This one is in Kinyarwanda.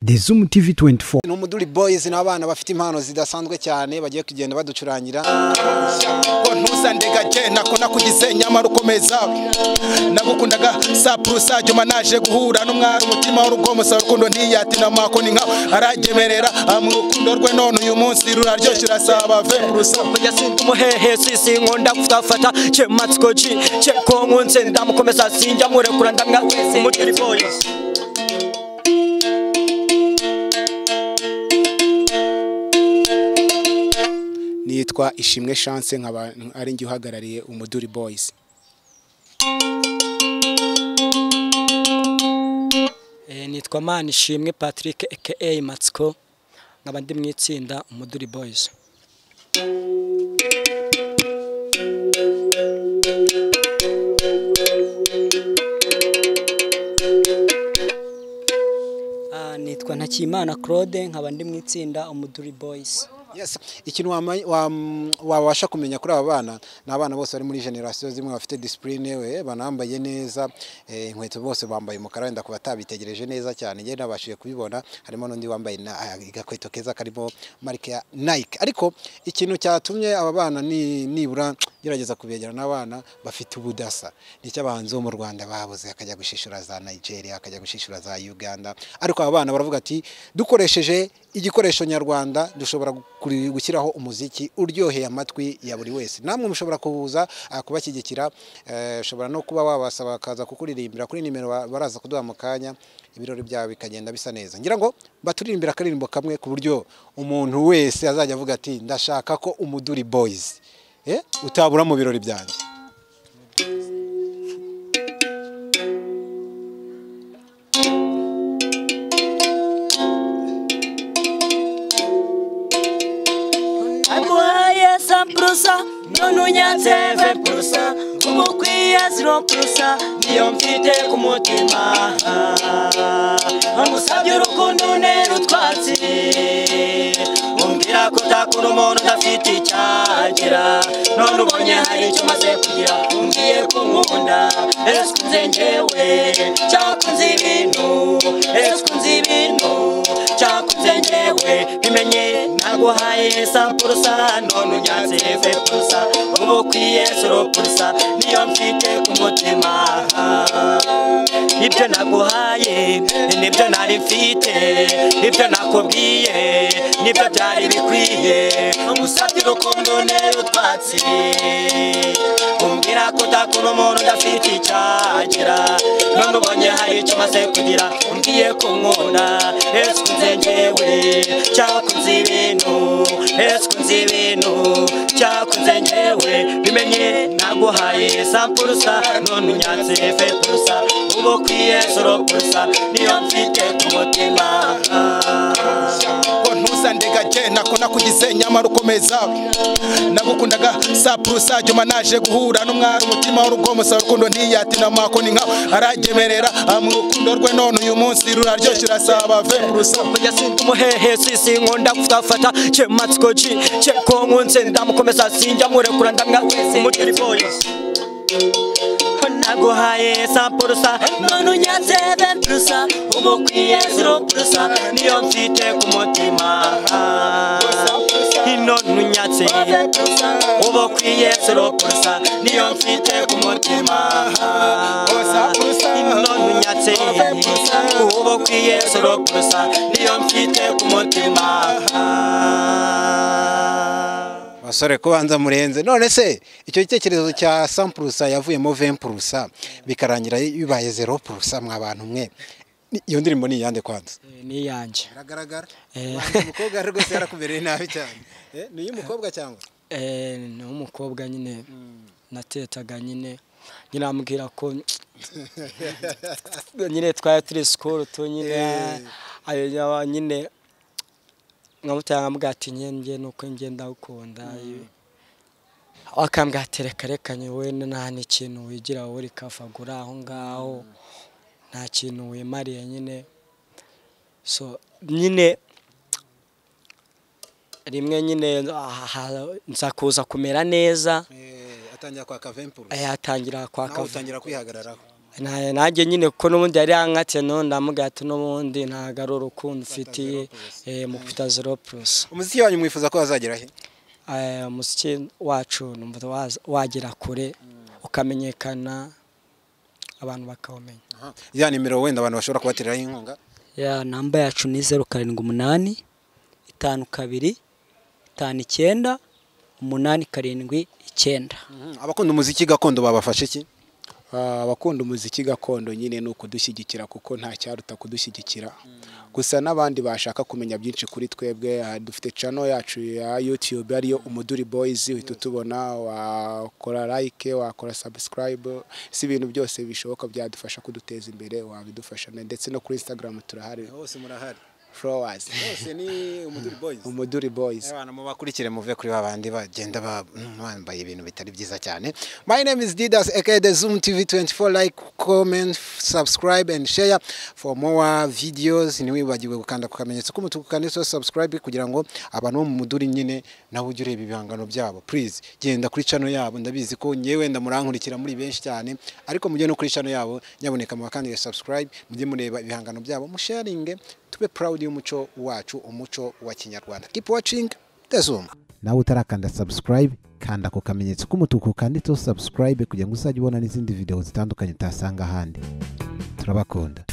The Zoom TV 24. Ni Umuduri Boys, n'abana bafite impano zidasanzwe cyane bagiye kugenda baducurangira. Ngo ntuzandega je nako nakugize, nyamara ukomeza nagukundaga saprusa. Juma naje guhura n'umwari, umutima w'urugo musa urukundo ntiyatina mako ni nka aragemerera mu rukundo rwe, none uyu munsi ruraryoshye urasaba 20%. Kujya sinda umuhehe sisi nkunda kutafata che matsiko chi che ko nkunze ndamukomeza sinjya murekura ndamwa. Umuduri Boys. Nitwa Ishimwe Chance, nkaba ari njye uhagarariye Umuduri Boys. Nitwa Manishimwe Patrick aka Matsiko, nkaba ndi mu itsinda Umuduri Boys. Nitwa Ntakimana Claude, nkaba ndi mu itsinda Umuduri Boys. Yes, ikintu wabasha kumenya kuri aba bana, ni abana bose bari muri generation zimwe, bafite discipline, we banambaye neza, inkweto bose bambaye umukara, wenda kuba batabitegereje neza cyane njye nabashije kubibona, harimo n'undi wambaye agakweto keza karimo marike ya Nike. Ariko ikintu cyatumye aba bana ni nibura gerageza kubegera n'abana bafite ubudasa, nicyo abahanzi bo mu Rwanda babuze, akajya gushishura za Nigeria, akajya gushishura za Uganda, ariko aba bana baravuga ati dukoresheje igikoresho nyarwanda dushobora gushyiraho umuziki uryoheye amatwi ya buri wese. Namwe mushobora kubuza kubashyigikira, ushobora no kuba wabasaba bakaza kukuririmbira kuri nimero baraza kuduha mu kanya, ibirori byabo bikagenda bisa neza. Ngira ngo baturirimbira akaririmbo kamwe ku buryo umuntu wese azajya avuga ati ndashaka ko Umuduri Boys utabura mu birori byanjye. Naguhaye 100%, none unyatse 20%, umukwiye 0%, niyo mfite ku mutima. Ngusabye urukundo untera utwatsi, umbwira ko utakunda umuntu udafite icyagira, none ubonye hari icyo umaze kugira, umbwiye ko unkunda. Ese ukunze njyewe cyakunze ibintu, ese ukunze ibintu cyakunze njyewe, bimenye naguhaye 100%, none unyatse 20%, ubu ukwiye 0%, niyo mfite ku mutima. Ibyo naguhaye nibyo nari mfite, ibyo nakubwiye nibyo byari bikwiye, ngusabye urukundo untera utwatsi, umbwira ko utakunda umuntu udafite icyagira, none ubonye hari icyo umaze kugira, umbwiye ko unkunda. Ese ukunze njyewe cyakunze ibintu, ese ukunze ibintu cyakunze njyewe, bimenye naguhaye 100%, none unyatse 20%, ubu ukwiye 0%, niyo mfite ku mutima. Ngo ntuzandega je nako nakugize, nyamara ukomeza nagukundaga saprusa. Juma naje guhura n'umwari, umutima w'urugo musa urukundo ntiyatina mako ni nka aragemerera mu rukundo rwe, none uyu munsi ruraryoshye urasaba 20%. Kujya sinda umuhehe sisi nkunda kutafata che matsiko chi che ko nkunze ndamukomeza sinjya murekura ndamwa. Umuduri Boys. Naguhaye 100%, none unyatse 20%, ubu ukwiye 0%, niyo mfite ku mutima. None unyatse ubu ukwiye 0%, niyo mfite ku mutima. None unyatse ubu ukwiye 0%, niyo mfite ku mutima. Basore kubanza murenze. None se icyo gitekerezo cya 100% yavuyemo 20% bikarangira bibaye 0%, mwa bantu mwe, iyo ndirimbo ni iyande kwanza? Ni iyanjye. Biragaragara. Umukobwa rwose yarakubereye nabi cyane. Ni uy'umukobwa cyangwa? Ni umukobwa nyine natetaga nyine, nyine ko nyine twari turi school tu nyine, ayo nyine nkamutanga nkamubwira ati njye nuko njye ndagukunda, akambwira ati reka reka we nta n'ikintu wigira, wowe rikavagura aho ngaho nta kintu wimariye nyine. So nyine rimwe nyine nza kuza kumera neza, atangira kwaka 20%, atangira kwaka, utangira kwihagararaho. Nanjye nyine kuko n'ubundi yari yankatiye, none ndamubwira ati n'ubundi ntabwo ari urukundo ufitiye, mufite 0+. Umuziki wanyu mwifuza ko wazagera he? Umuziki wacu numva wagera kure, ukamenyekana, abantu bakawumenya. Ya nimero wenda abantu bashobora kubatereraho inkunga? Ya namba yacu ni 078 52 59 879. Abakunda umuziki gakondo babafashe iki? Abakunda umuziki gakondo nyine ni ukudushyigikira, kuko nta cyaruta kudushyigikira. Gusa n'abandi bashaka kumenya byinshi kuri twebwe, dufite channel yacu ya YouTube ariyo Umuduri Boys, uhita utubona, wakora like, wakora subscribe, si ibintu byose bishoboka byadufasha kuduteza imbere, wabidufasha. Ndetse no kuri Instagram turahari. Hose murahari. Flowers. Hose ni Umuduri Boys. Umuduri Boys. Abantu mubakurikire muve kuri babandi bagenda bambaye ibintu bitari byiza cyane. My name is Didas aka The Zoom TV 24. Like, comment, subscribe and share for more videos. Ntiwibagirwe gukanda ku kamenyetso k'umutuku kanditseho subscribe kugira ngo abantu bo mu Muduri nyine nawe ujye ureba ibihangano byabo. Please genda kuri channel yabo, ndabizi ko nyewe wenda murankurikira muri benshi cyane, ariko mujye no kuri channel yabo, nyaboneka mubakandire subscribe, mujye mureba ibihangano byabo, musharinge, tube proud y'umuco wacu, umuco wa Kinyarwanda. Keep watching The Zoom. Nawe utarakanda subscribe, kanda ku kamenyetso k'umutuku kanditseho subscribe kugira ngo uzajye ubona n'izindi video zitandukanye utasanga ahandi. Turabakunda.